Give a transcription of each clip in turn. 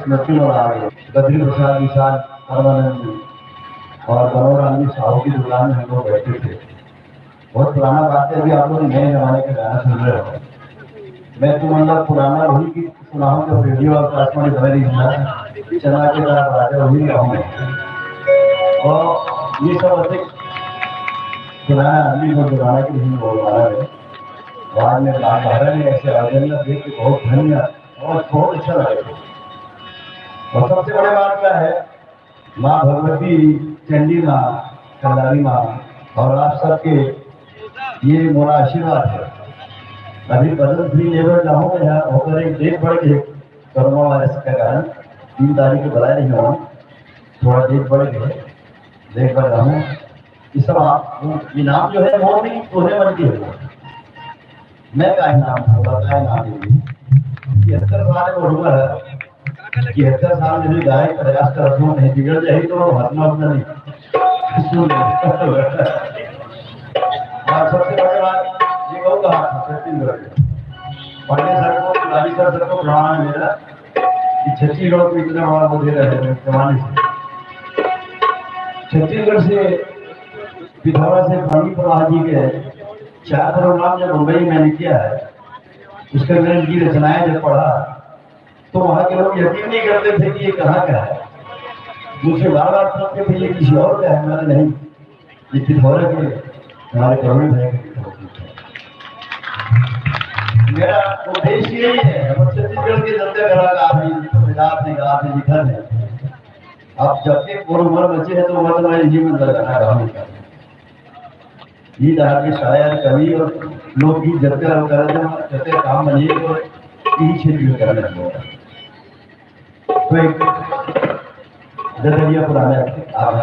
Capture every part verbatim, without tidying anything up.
लक्ष्मी और आ गए। बद्री प्रसाद निषाद, परमानंद जी और मनोहर जी साहू की दुकान में हम लोग बैठे थे। बहुत पुराना बात है, अभी आप लोग नए जमाने का गाना सुन रहे हो। मैं तो मतलब पुराना वही गीत सुना हूँ जो रेडियो और आकाशवाणी बजा रही है, चना के दार राजा वही गाँव में। और ये सब अधिक पुराना आदमी को जमाना की नहीं बोल रहा है। बाद में बात भारत में ऐसे आयोजन में देख के बहुत धन्य और बहुत अच्छा लगा। और सबसे बड़ी बात क्या है, माँ भगवती, चंडी माँ, कल्याणी माँ और आप सबके ये मोला आशीर्वाद है। अभी बदल भी लेबर जाऊँ मैं यहाँ होकर एक डेट बढ़ के कोरोना वायरस के कारण तीन तारीख को बुलाए नहीं हूँ, थोड़ा डेट बढ़ गए, डेट बढ़ रहा हूँ। ये सब आप इनाम जो है वो नहीं, उन्हें मन की है। मैं का इनाम होगा, का इनाम देंगे? तिहत्तर साल की उम्र है, तिहत्तर साल में भी गाय प्रयास करत हूँ, नहीं बिगड़ जाए तो हंसना उतना नहीं। सुन लो। और सबसे बड़ी बात, ये कहूँगा छत्तीसगढ़ के पांडे सर को, राजी सर, सर को प्रणाम है मेरा कि छत्तीसगढ़ को इतना बड़ा वो दे रहे हैं जमाने से। छत्तीसगढ़ से, पिथौरा से पानी प्रवाह जी के चार प्रोग्राम जब मुंबई में मैंने किया है, उसके अंदर इनकी रचनाएं जब पढ़ा तो वहाँ के लोग यकीन नहीं करते थे कि ये कहाँ का है। मुझे बार बार पूछते थे, ये किसी और का है? मैंने नहीं, ये पिथौरा के हमारे प्रवीण भाई का। मेरा उद्देश्य यही है, हम छत्तीसगढ़ के जनता कलाकार हैं, जिनको विराट ने गाते लिखा है। अब जबकि और उम्र बचे हैं तो उम्र तो मैं यही मतलब रखा रहूँगा। गीत आदि शायर, कवि और लोकगीत जतका लोग करत हैं, जतका काम बनिए तो यही क्षेत्र में करने को। तो एक जगरिया पुराने आप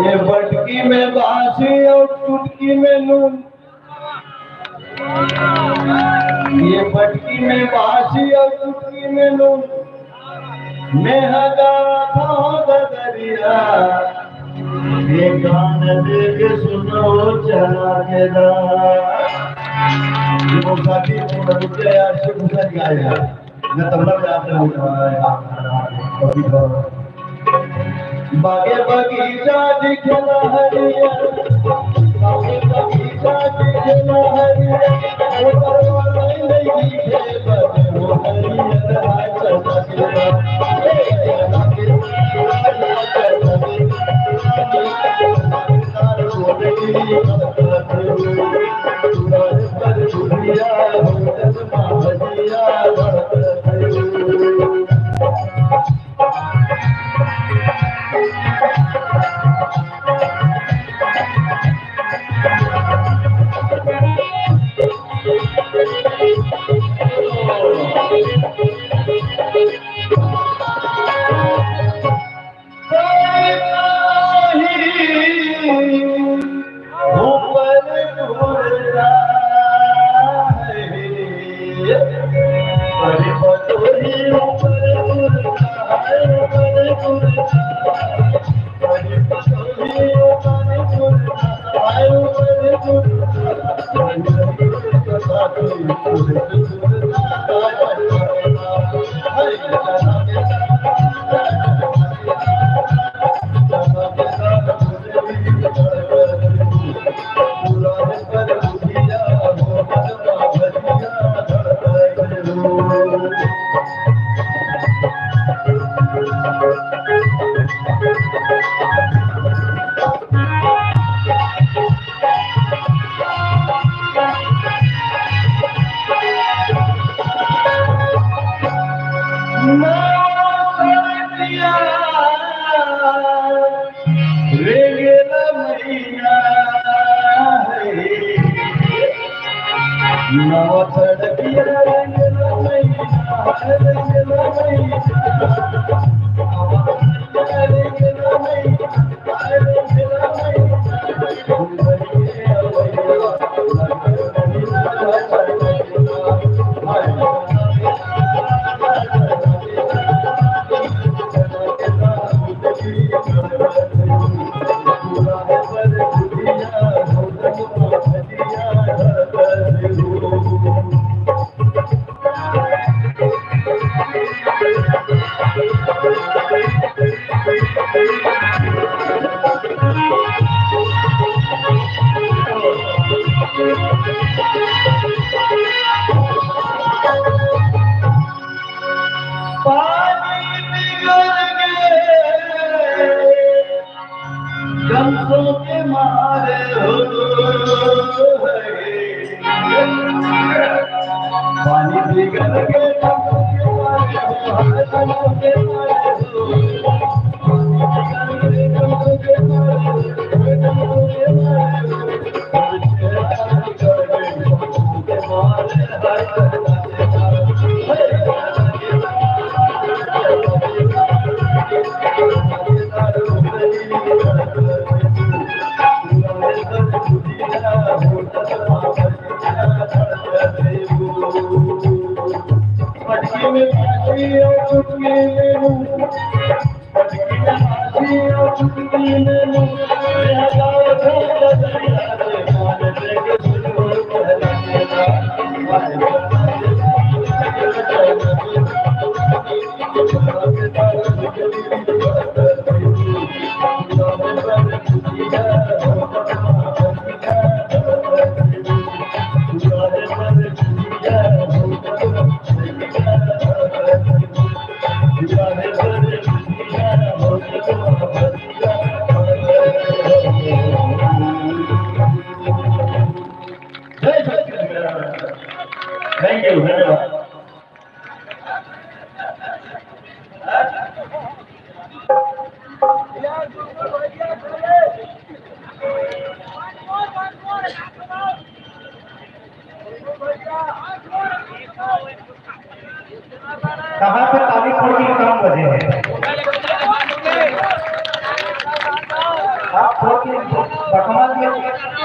ये बटकी में बासी और चुटकी में नून। ये बटकी में बासी और चुटकी में नून। मैं हजारा था ददरिया, ये गान दे के सुनो चला के दा। ये वो साथी, वो बच्चे यार, शिव भजन गाए यार। मैं तबला पे आपने वो गाना है, आप गाना है, कभी तो। बागे बगीचा दिखला हरिया, बागे बगीचा दिखला हरिया, वो परवाना नहीं दिखे, बस वो हरिया। Thank you, धन्यवाद। कहाँ पे ताली फोड़ के कम बजे है? आप फोड़ के बकमा दिया,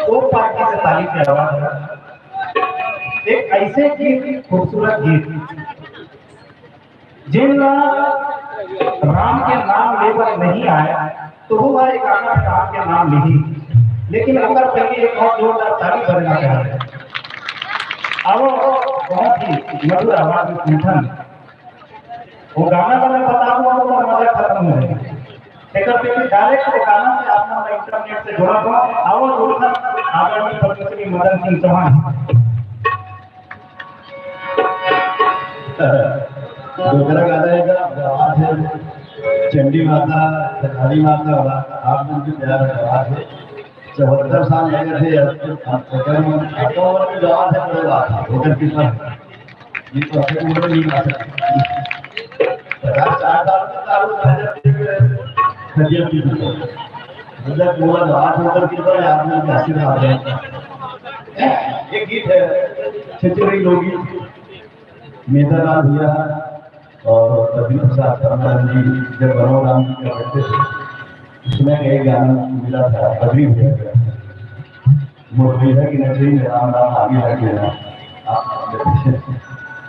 वो पार्टी से ताली की आवाज है। एक ऐसे गीत, खूबसूरत गीत, जेन ला राम के नाम ले बर नहीं आय, तो वो हर एक गाना में राम के नाम लिही, लेकिन ओकर पहले एक बहुत जोरदार ताली बजना चाहिए। अब बहुत ही मधुर आवाज में सुनथन। वो गाना का मैं बता दूं, वो तो हमारा खत्म हो जाएगा। तेकर से direct वो गाना से आप मन internet से जुड़त हो, और उठन आदरणीय पद्मश्री मदन सिंह चौहान। दूसरा गाना है, जरा आवाज है, चंडी माता, कथारी माता वाला, आप मन के प्यार है, आवाज है। चौहत्तर साल लगे थे, अब तो, अब तो, अब तो, अब तो गाँव से बड़े बात है, होकर की बात। ये तो अपने उम्र नहीं आ सकता। पचास साठ साल में दारू खा जाते हुए, खदिया पी चुके। मतलब, वो आज होकर की बात, आपने क्या आशीर्वाद है। एक गीत है, छिछोरी लोकगीत, मेधालाल भैया और प्रदीप प्रसाद परमानंद जी जब बनोराम जी का बर्थडे थे, उसमें एक गाना मिला था, बद्री भैया का, "मोर भैया की नचई में राम राम आगे लग गया।" आप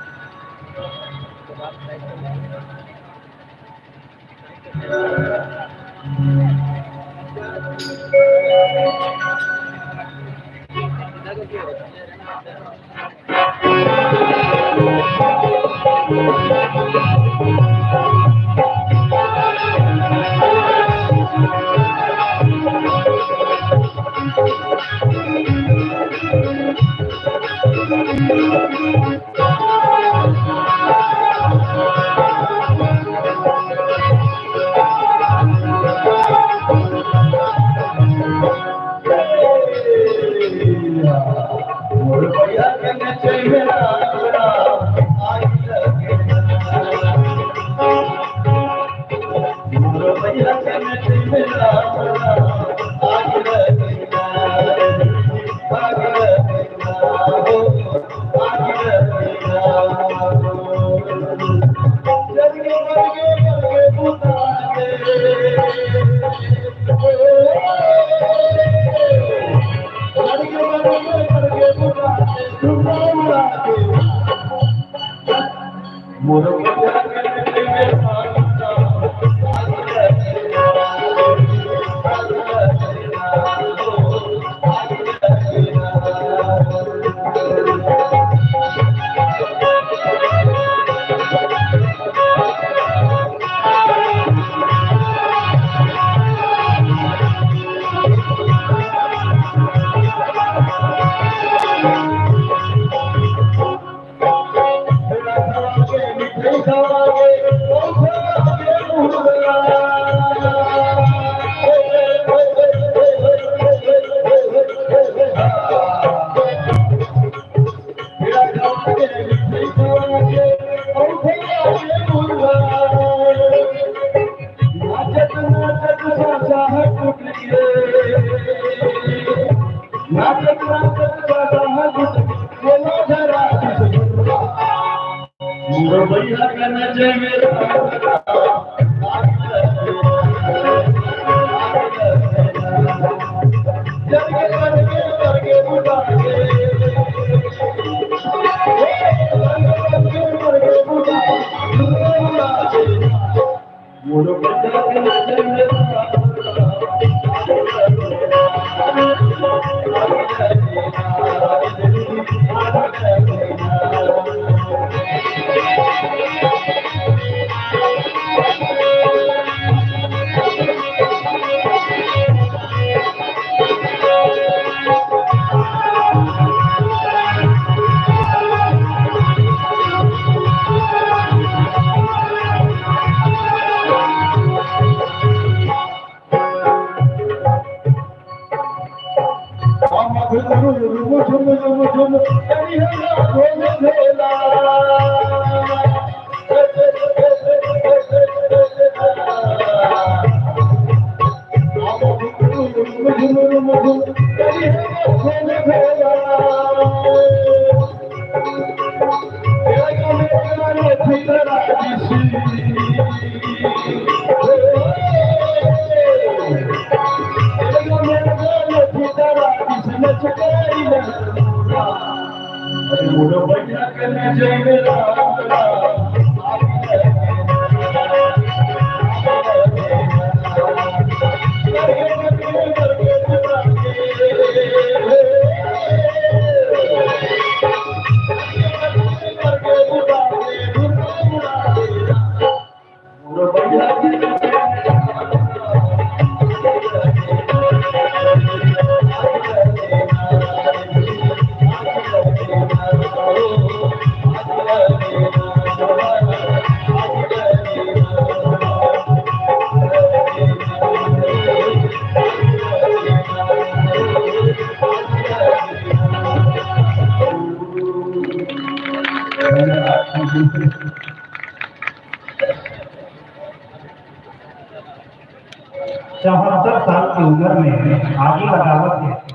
चौहत्तर साल की उम्र में आगी लगावत हे,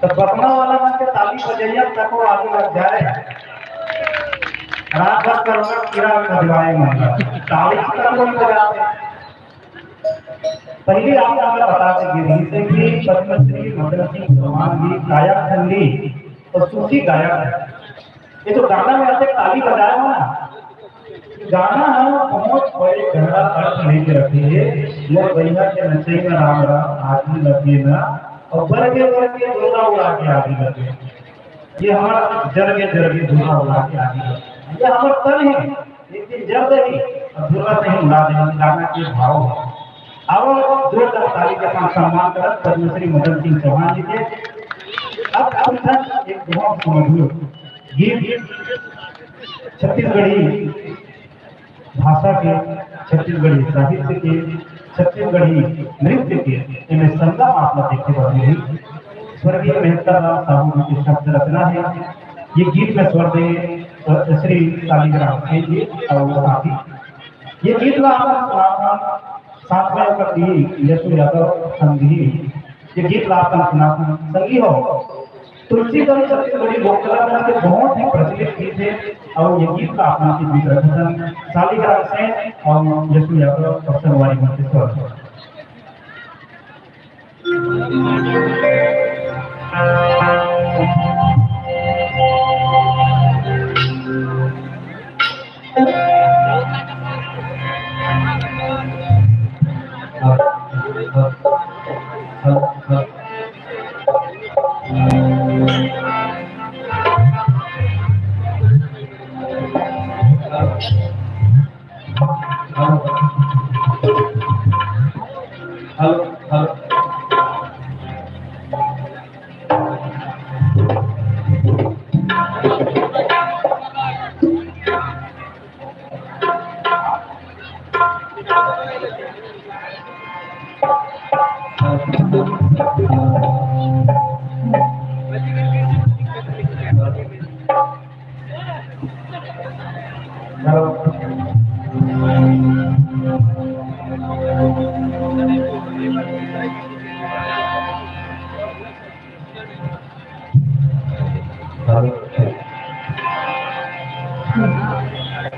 तो बकमा वाला मन के ताली बजैया तको आगी लग जाए। रात भर करोना कीड़ा खजवाए मन ला। ताली तक कोई बजाते। पहले आप हमें बता दीजिए, recently पद्मश्री मदन सिंह चौहान जी कायाखंडी और सूफी गायक है। ये जो गाना में ऐसे ताली बजाए हो ना, गाना ह बहुत बड़े गहरा अर्थ लेके रखे हे। मोर बइहा के नचई में राम राम आगी लगे ना, और बरगे बरगे धुआं उड़ा के आगी लगे। ये हमर जरगे जरगे धुआं उड़ा के आगी लगे, ये हमर तन हे, एक दिन जर जाही और धुआं से ही उड़ा देही। गाना के भाव हे। अब जोरदार ताली के साथ सम्मान करत पद्मश्री मदन सिंह चौहान जी के। अब सुनथन एक बहुत सुमधुर गीत, छत्तीसगढ़ी भाषा के, छत्तीसगढ़ी साहित्य के, छत्तीसगढ़ी नृत्य के एमे संगम आप ला देखे बर मिलही। स्वर्गीय मेहता राम साहू जी के शब्द रचना हे। ये गीत में स्वर दे, अ, श्री शालिग्राम सिंह जी और साथी। ये गीत ला आप सुनाथन, साथ में ओकर दी यशु यादव संगी। ये गीत ला आप सुनाथन, संगी हो। तुलसीदास छत्तीसगढ़ी लोक कला के बहुत ही प्रचलित गीत हे और ये गीत ला आप बीच रखथन शालिग्राम सिंह और यशु यादव और संगवारी मन के स्वर। Hello, hello.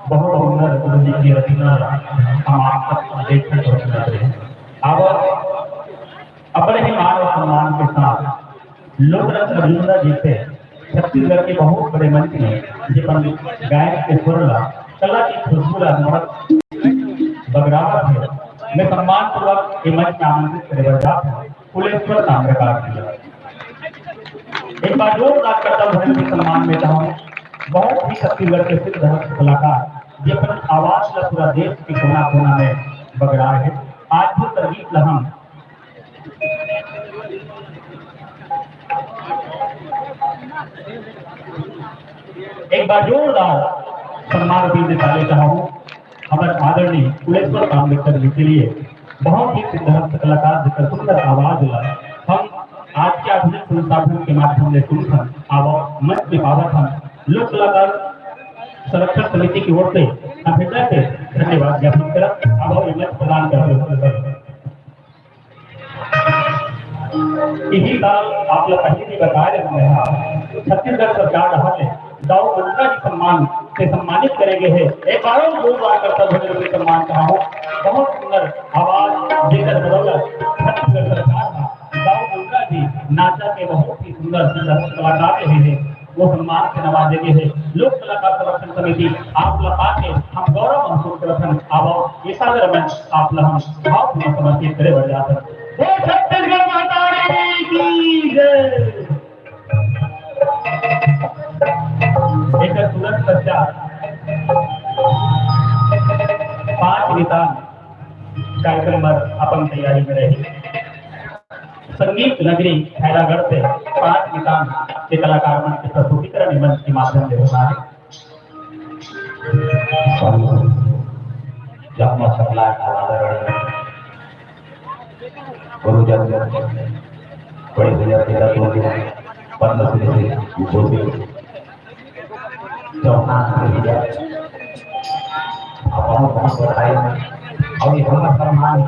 बहुत सुंदर गुरु जी की रचना हम आप तक देखने को मिल रहे हैं। अब अपने ही मान और सम्मान के साथ लोक रत्न अर्जुन दा जी से छत्तीसगढ़ के बहुत बड़े मंच में जे अपन गायन के सुर ला, कला की खुशबू ला नवत बगरावत है। मैं सम्मान पूर्वक ये मंच में आमंत्रित करे बर जात हूँ कुलेश्वर ताम्रकार जी ला। एक बार जोरदार करताल ध्वनि के सम्मान में चाहूँ बहुत ही छत्तीसगढ़ के सिद्ध कलाकार जे अपन आवाज ला पूरा देश के कोना कोना में बगरा है। आज भी संगीत ला हम एक बार जोरदार सम्मान दीजिए, ताली चाहूँ हमारे आदरणीय कुलेश्वर ताम्रकार जी के लिए। बहुत ही सिद्ध कलाकार जेकर सुंदर आवाज ला हम आज के आधुनिक संसाधन के माध्यम ले सुनथन। आवा मंच में पावत हम लोक कलाकार संरक्षण समिति की ओर से हम हृदय से धन्यवाद ज्ञापन करत आवा ये मंच प्रदान करत। यही साल आप लोग पहले भी बताए रहे हैं, छत्तीसगढ़ सरकार डहार ले दाऊ मंगरा जी सम्मान से सम्मानित करे गए हैं। एक बार और जोरदार करताल ध्वनि से सम्मान चाहूँ। बहुत सुंदर आवाज जेकर बदौलत छत्तीसगढ़ सरकार का दाऊ मंगरा जी नाचा के बहुत ही सुंदर सुंदर कलाकार रहे हैं, वो सम्मान से नवाजे गए हैं। लोक कलाकार संरक्षण समिति आप लोग पाके हम गौरव महसूस करत हन। आवा ये सादर मंच आप ला हम भावपूर्ण समर्पित करे बर जात हन। बोल छत्तीसगढ़ माता रानी की जय। एकर तुरंत पश्चात पाँच मितान कार्यक्रम बर अपन तैयारी में रही। संगीत नगरी खैरागढ़ से पाँच मितान के कलाकार मन के प्रस्तुतिकरण मंच के माध्यम ले होना है। जन्म सकला का आदरणीय गुरुजन, बड़े भैया तेजा टोली, पद्मश्री से विभूषित चौहान भैया, आप बहुत बहुत बधाई। और ये हमारा सम्मान है,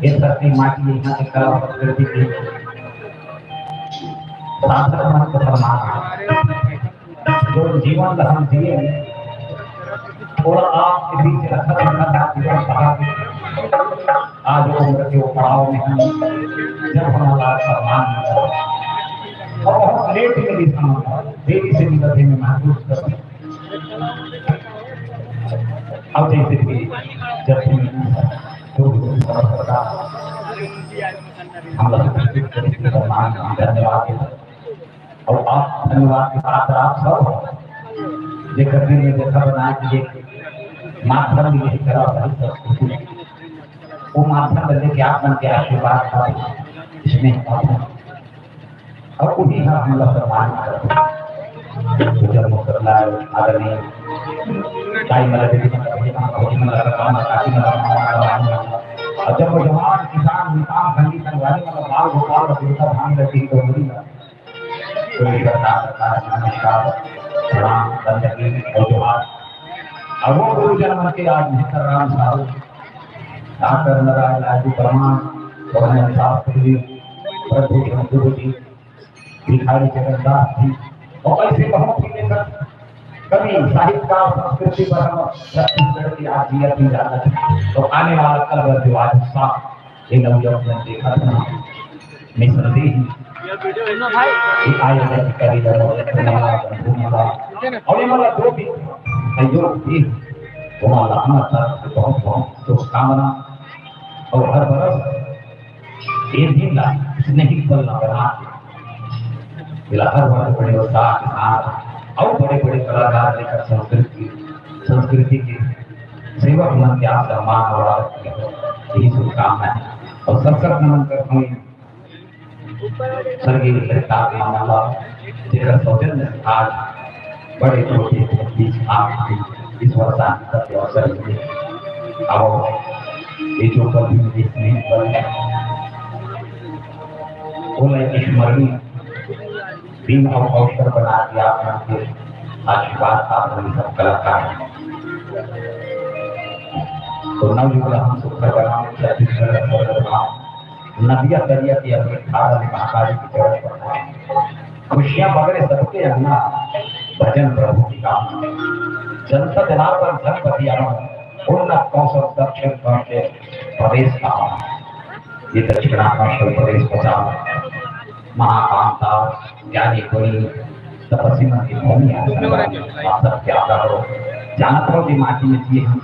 ये धरती माँ की, यहाँ की कला संस्कृति की सार्थक मन का सम्मान है। जो जीवन ला हम जिए, थोड़ा आपके बीच रखा, रखा था जीवन कहा। आज वो उम्र के वो पड़ाव में हम, जब हमारा सम्मान मिला, और बहुत लेट में भी सम्मान, देरी से भी कभी मैं महसूस करती। अब जैसे कि जब भी हम लोग सम्मान, धन्यवाद। और आप धन्यवाद के पात्र आप सब हो, जेकर दिल में देखा बनाए कि ये माध्यम, ये कला, साहित्य, संस्कृति, वो माध्यम बन के आप मन के आशीर्वाद का इसमें और वही हम लोग सम्मान करते हैं। तो जब मुस्कुराए आदरणीय ताई मला दीदी, मला बहिनी, मला भौजी, मला काका, मला काकी, मला मामा, मला मामी, और जब वो जवान किसान, मितान, संगी, संगवारी, मतलब बाल गोपाल और देवता धाम रहती है, तो मुझे कोई प्रकार का नमस्कार, प्रणाम, बंदगी और जोहार। अब वो गुरुजन मन के आज भीतर राम साहू, डॉक्टर नारायण राजू प्रमाण, सोहन शास्त्री, प्रभु शंकर जी, भिखारी जगन्नाथ जी और ऐसे बहुत ही लेखक, कवि, साहित्यकार, संस्कृति पर हम छत्तीसगढ़ की आज भी अपनी जानना चाहिए। तो आने वाला कल अगर जो आज उत्साह ये नवयुवक ने देखा था, निसंदेह ही ये आयोजन करी जाने वाले प्रणाम, बंधु मिला। और ये वाला जो भी सहयोग भी तुम्हारा रहना था, बहुत बहुत शुभकामना। और हर बरस ये दिन ला स्नेही पल ला बना के, जेला हर वर्ष बड़े उत्साह के साथ और बड़े-बड़े कलाकार लेकर संस्कृति, संस्कृति के सेवक मन के आप सम्मान और आदर किया। यही शुभकामना है। और सत सत नमन करता हूँ स्वर्गीय ललिता मामा ला, जेकर सौजन्य से आज बड़े छोटे के बीच आप इस वर्षांत के अवसर मिले। अब ये जो पल भी मिले, स्नेही पल, ओला एक स्मरणीय दिन और अवसर बना के आप मन के आशीर्वाद आप मन सब कलाकार हैं। तो नवयुग ला हम सुखर बनाओ, छत्तीसगढ़ ला स्वर्ग बनाओ। नदिया दरिया के अपने खाड़ा में महाकाली के चरण पर खुशियां बगरे सबके अंगना, भजन प्रभु की गान। जनता जनार्दन धनपति आवन, उन्नत कौशल दक्षिण कौशल प्रदेश का आवन। ये दक्षिणाकांशल प्रदेश बचाओ। महाकांता, ज्ञानी गुणी, तपस्वी मन की भूमि है। आप सब क्या करो, जानत हो कि माटी में जिए हम,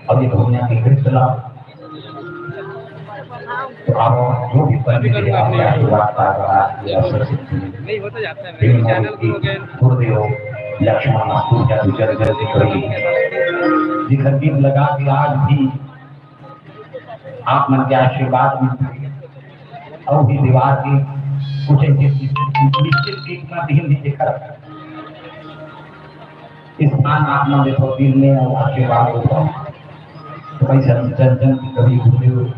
और ये दुनिया की कृष्ण तो आप जो भी पल मिले, आपके आशीर्वाद का बड़ा ये अवसर से नहीं होता जाता है। मेरे चैनल को हो गए। गुरुदेव लक्ष्मण मस्तूर या तो जल जल के करी। जिधर दीप लगा के आज भी आप मन के आशीर्वाद मिलते हैं। और भी दीवार की कुछ ऐसी निश्चित दीप का दिन भी देखा। स्थान आप मन देखो, दिल में और आशीर्वाद देता हूँ। तो भाई जन, जन, जन की कवि गुरुदेव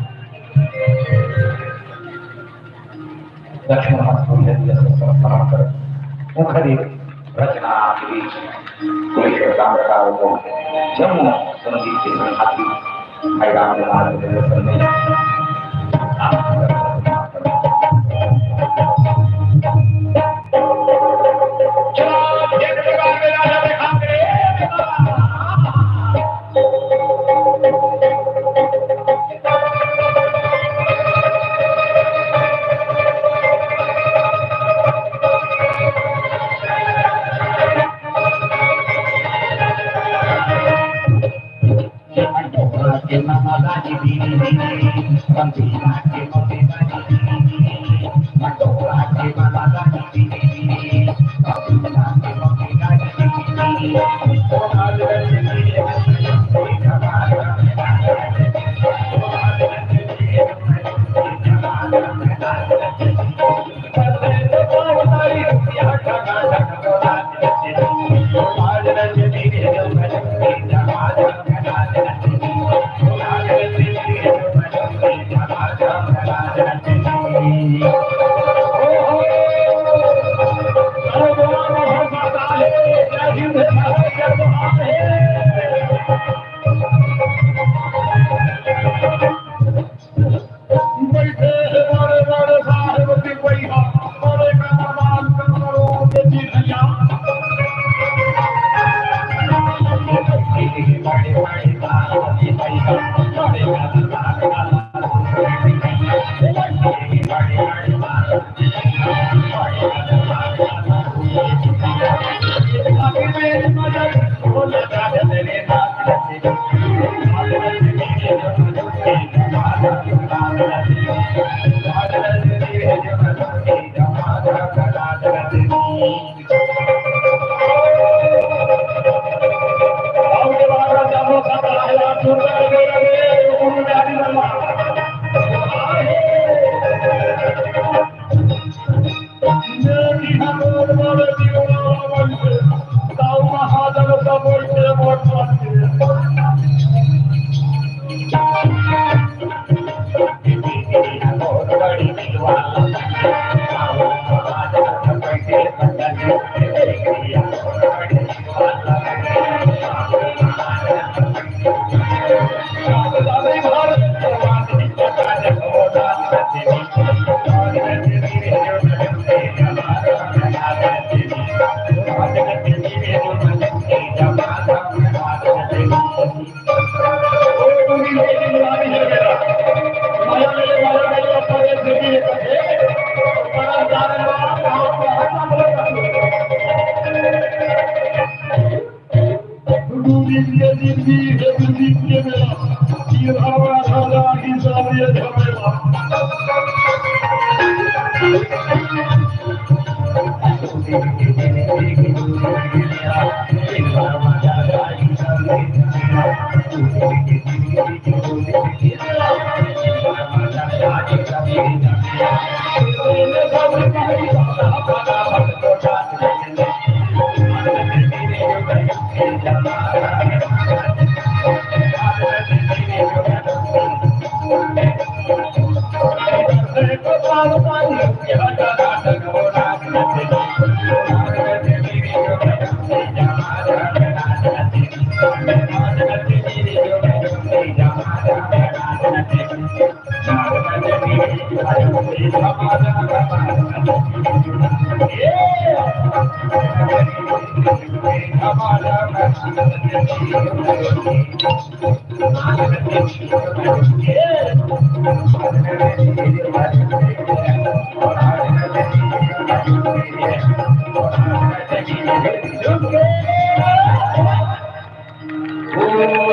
लक्ष्मण मस्तूर जी जैसे संस्मरण कर, मुखर एक रचना आपके बीच कुलेश्वर ताम्रकार को जम्मू संगीत के संघाती भाई राम कुमार के निर्देशन में गुरु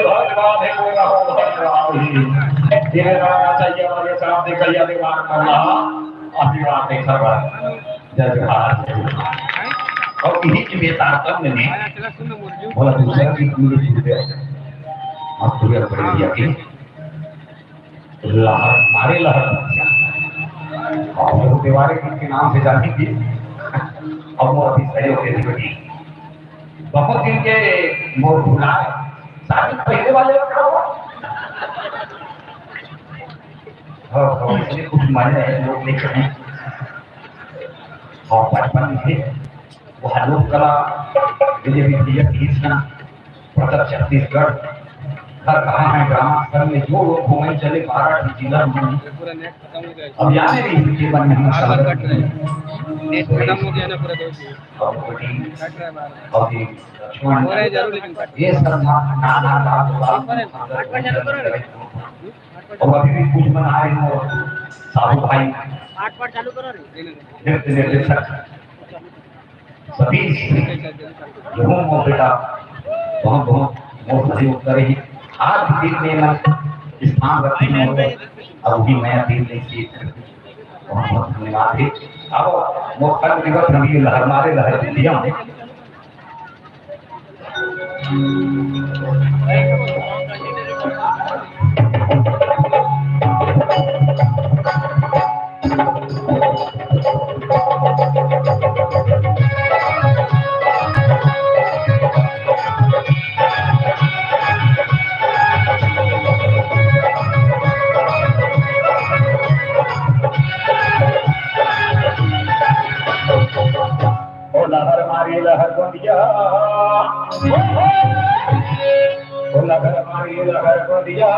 धन राधे, गुरु धन राधे। तेरे राम चाहिए वाले साहब ने कहिया दे बार करना, आशीर्वाद दे कर रहा। जय जोहार, जय जोहार। और इही के बेतारतम्य में बोला दूसरा की पूरी पूरे, और पूरे बड़े भैया के लहर मारे लहर। और वो दीवारे के नाम से जानी थी। अब वो अभी सही हो गई थी बेटी। बहुत दिन के मोर भुलाए। शादी पहले वाले का हुआ? हाँ, हाँ, इसलिए कुछ माने हैं, लोग नहीं करें। और बचपन में वह लोक कला, विजय भैया की इच्छा, प्रताप छत्तीसगढ़, घर कहाँ है, ग्रामांचल में जो लोग घूमे चले, बारह जिला में। अब याद नहीं, जीवन में हम बार बार कट रहे हैं। नेट खत्म हो गया ना पूरा, दो जी। और वो भी, कट रहा है बार बार। और ये लक्ष्मण, हो रहा है जरूर, लेकिन कट ये सब ना, ना, ना, ना, ना, ऊपर है, आठ बार चालू करो रे। और अभी भी कुछ बना रहे हो, साहू भाई। आठ बार चालू करो रे। नृत्य निर्देशक सतीश, जो हूँ वो बेटा, बहुत, बहुत, बहुत सहयोग करे ही। आज भी दिन में मैं स्थान रखी हूँ, अब भी नया दिन नहीं सीख। बहुत, बहुत धन्यवाद है। अब मोर संग दिवस हम ये लहर मारे लहर दिया। ओ लहर मारी लहर गोंदिया, ओ लहर मारी लहर गोंदिया।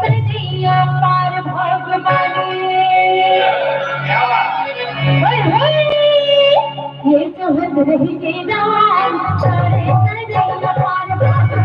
सजैया पार भगवान। क्या बात? होय, होय। ये चाहत रही के राम, सारे सजैया पार भगवान।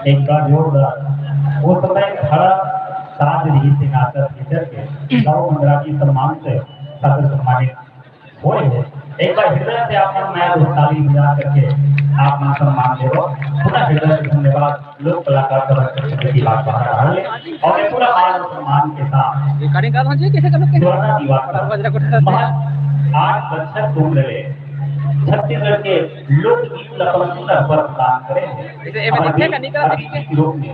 एक बार जोरदार। वो समय खड़ा साज रही से नाचत भीतर के, गाँव मंडराजी सम्मान से सादर सम्मानित होय हे। एक बार हृदय से आप मन मैं दो ताली बजा करके आप मन सम्मान देवो। पुनः हृदय से धन्यवाद लोक कलाकार सभा के समिति बात बाहर आ रहे हैं और मैं पूरा मान और सम्मान के साथ रिकॉर्डिंग कर लीजिए, कैसे कर सकते हैं? सुवर्णा दिवाकर महज आठ बछर के उम्र ले छत्तीसगढ़ के लोकगीत ला अपन सुंदर स्वर प्रदान करे हे। इसे, ये बच्चे का निकल सकते हैं। लोक में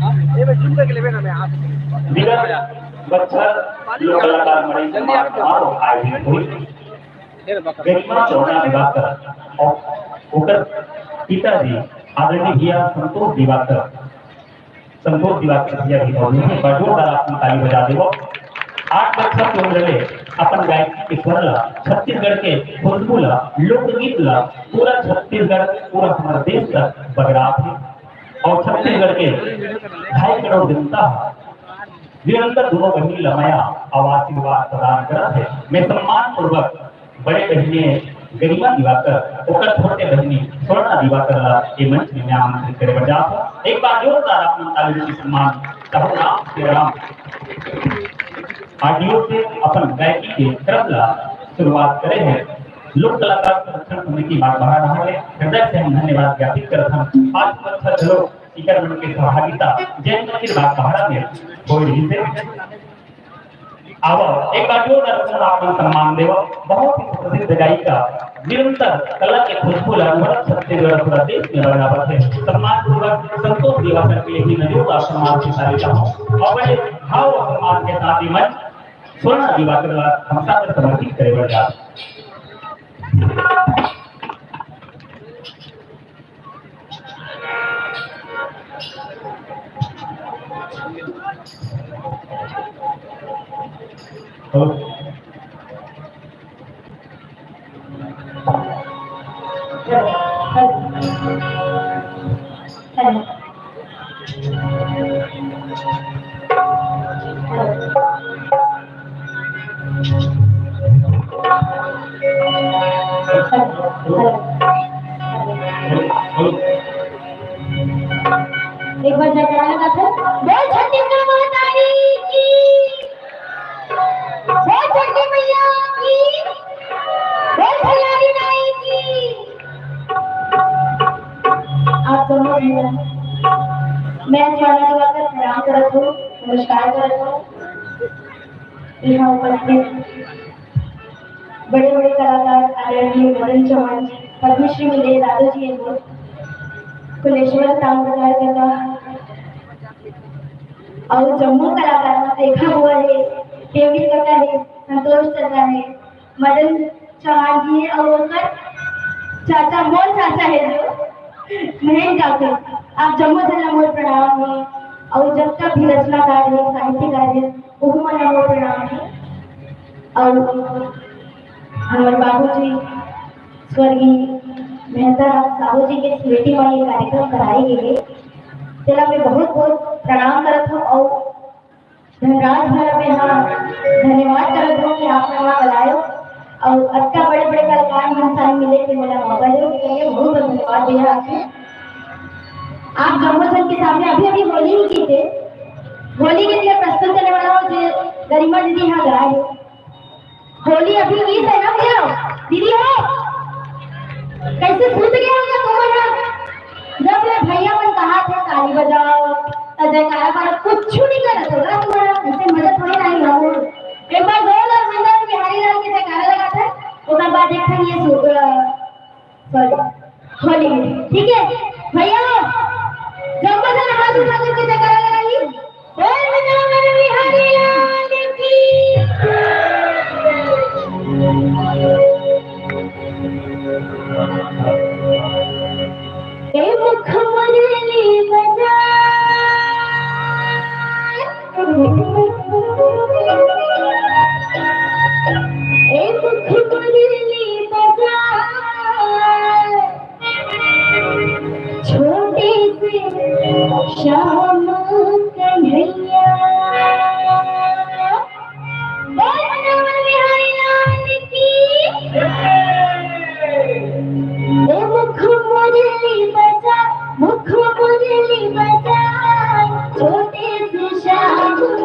हाँ, ये मैं जूम करके लेवे ना मैं हाथ। विगत बछर लोक कलाकार मणि कुमार समारोह आयोजित हुई। गरिमा सुवर्णा दिवाकर और ओकर पिताजी आदरणीय भैया संतोष दिवाकर, संतोष दिवाकर भैया भी मौजूद हैं। बड़ा जोरदार आप ताली बजा देवो। आठ बछर के उम्र में अपन गायकी के स्वर ला, छत्तीसगढ़ के खुशबू ला, लोकगीत ला पूरा छत्तीसगढ़, पूरा हमारे देश तक बगरात है। और छत्तीसगढ़ के ढाई करोड़ जनता निरंतर दोनों बहिनी ला मया अउ आशीर्वाद प्रदान करत हे। मैं सम्मान पूर्वक बड़े बहिनी गरिमा दिवाकर, ओकर छोटे बहिनी स्वर्णा दिवाकर ला ए मंच में मैं आमंत्रित करे बर जात हूँ। एक बार जोरदार आप मन ताली से सम्मान चाहूँ। राम श्री राम। आरडीओ से अपन गायकी के क्रम ला शुरुआत करे हे। लोक कलाकार संरक्षण समिति बागबाहरा डहार ले हृदय से हम धन्यवाद ज्ञापित करत हन। आज अच्छा चलो इकर मन के सहभागिता जैन मंदिर बागबाहरा में होय रहिस हे। आवा, एक बार जोरदार से आप मन सम्मान देवा। बहुत ही प्रसिद्ध गायिका, निरंतर कला के खुशबू ला उमड़त छत्तीसगढ़ पूरा देश में बरनावत हे। सम्मान पूर्वक संतोष दिवाकर के लिए भी मैं जोरदार सम्मान की ताली चाहूँ और बड़े भाव और सम्मान के साथ ही मंच स्वर्णा दिवाकर ला हम सादर समर्पित करे बर जात। एक बार जयकारा लगा दो। बोल छत्तीसगढ़ महतारी की, बोल छठी मैया की, बोल भैयारी माई की। आप दोनों भैया, मैं स्वर्णा दिवाकर प्रणाम करत हूँ, नमस्कार करत हूँ। यहाँ उपस्थित बड़े बड़े कलाकार आदरणीय मदन चौहान जी, पद्मश्री मिले दादू जी हे, कुलेश्वर ताम्रकार काका, अउ जम्मो कलाकार मन देखा हुआ है, केवी काका है, संतोष काका है, मदन चौहान जी हे, अउ ओकर चाचा, मोर चाचा है जो महेंद्र काका। आप जम्मो झन ला मोर प्रणाम है, अउ जब तक भी रचनाकार है, साहित्यकार है, ओहू मन ला मोर प्रणाम है। अउ हमर बाबूजी स्वर्गीय मेहता राम साहू जी के स्मृति म ये कार्यक्रम कराए गे हे, तेला मैं बहुत बहुत प्रणाम करत हूँ अउ धनराज भैया पे हाँ धन्यवाद करत हूँ कि आप मन वहाँ बुलायो अउ अतका बड़े बड़े कलाकार मन साथ मिले थे, मोला मौका दे के लिए बहुत बहुत धन्यवाद भैया आपके। आप जम्मो जन के सामने अभी अभी होली ही की थे, होली के लिए प्रस्तुत करने वाला हूँ जो गरिमा दीदी यहाँ गाए है। होली अभी की है ना भैया, दीदी हो, कैसे सूत गया होगा तुम? बजाओ, त जयकारा वाला कुछ नहीं करत होगा तुम्हारा, ऐसे मजा थोड़ी ना आई बाबू। एक बार जोरदार मंदन बिहारी लाल के जयकारा लगाता है, ओकर बाद एक ठन ये सु-, अ, सॉरी, हॉलीवुड, ठीक है भैया, जब मजा हाथ उठा करके जयकारा लगाइए। बोल वृंदावन बिहारी लाल की। ए मुख मुरली बजा, ए मुख मुरली बजा, छोटे से श्याम कन्हैया। बोल वृंदावन बिहारी लाल की। ओ मुख मुरली बजा, मुख मुरली बजा, छोटे से श्याम।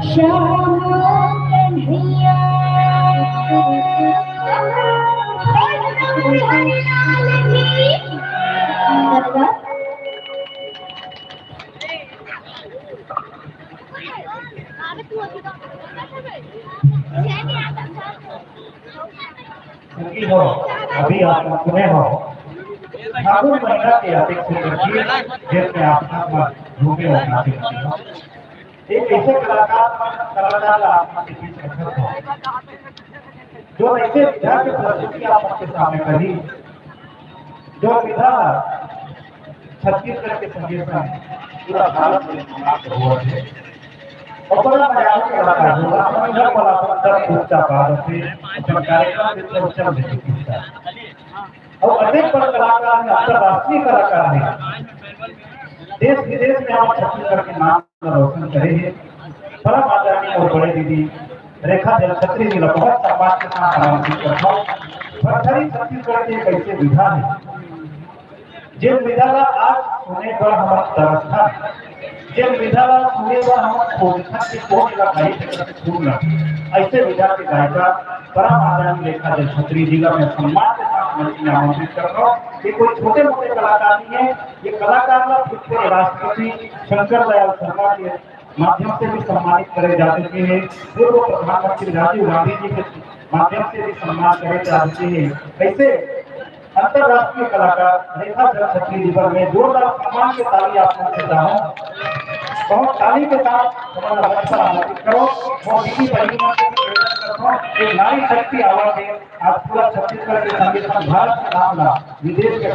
श्याम कन्हैया। संगी हो, अभी आप सुने हो, फागुन महीना के अतिक सुंदर गीत, जेन में आप सब मन झूमे हो, नाचे हो। एक ऐसे कलाकार, कलाकार ला आप मन के बीच रखत हो, जो ऐसे विधा के प्रस्तुति आप मन के सामने करी, जो विधा छत्तीसगढ़ के संगे संग पूरा भारत में समाप्त हुआ है। और बड़ा मजाक कलाकार होगा, अपन घर वाला अपन सब चुपचाप आ जाते, अपन कार्यक्रम के सब चल देते चुपचाप। और अनेक बड़ कलाकार हैं, अंतर्राष्ट्रीय कलाकार हैं, देश विदेश में हम छत्तीसगढ़ के नाम रोशन करे हैं। परम आदरणीय और बड़े दीदी रेखा जलछत्री जी ला बहुत सम्मान के साथ आमंत्रित करता हूँ। भरथरी छत्तीसगढ़ के एक ऐसे विधा है, जेन विधा ला आज सुने बर हमर तरसथन, जेन विधा ला सुने बर हमर खोजथन कि कोन ला गाई सकत हे, कोन ला। ऐसे विधा के गायिका परम आदरणीय रेखा जलछत्री जी ला मैं सम्मान के साथ मंच में आमंत्रित करता हूँ। ये कोई छोटे मोटे कलाकार नहीं है, ये कलाकार ला फिर से राष्ट्रपति शंकर दयाल शर्मा के माध्यम से भी सम्मानित करे जा चुके हैं, पूर्व प्रधानमंत्री राजीव गांधी जी के माध्यम से भी सम्मान करे जा चुके हैं। ऐसे अंतर्राष्ट्रीय कलाकार रेखा जलछत्री जी पर मैं जोरदार सम्मान के ताली आप मन से चाहूं। बहुत ताली के साथ हमारा मंच पर आमंत्रित करो। और दीदी बहनी मन से भी निवेदन करता हूं कि नारी शक्ति अवार्ड दे, आज पूरा छत्तीसगढ़ के संगे संग भारत के नाम ला विदेश के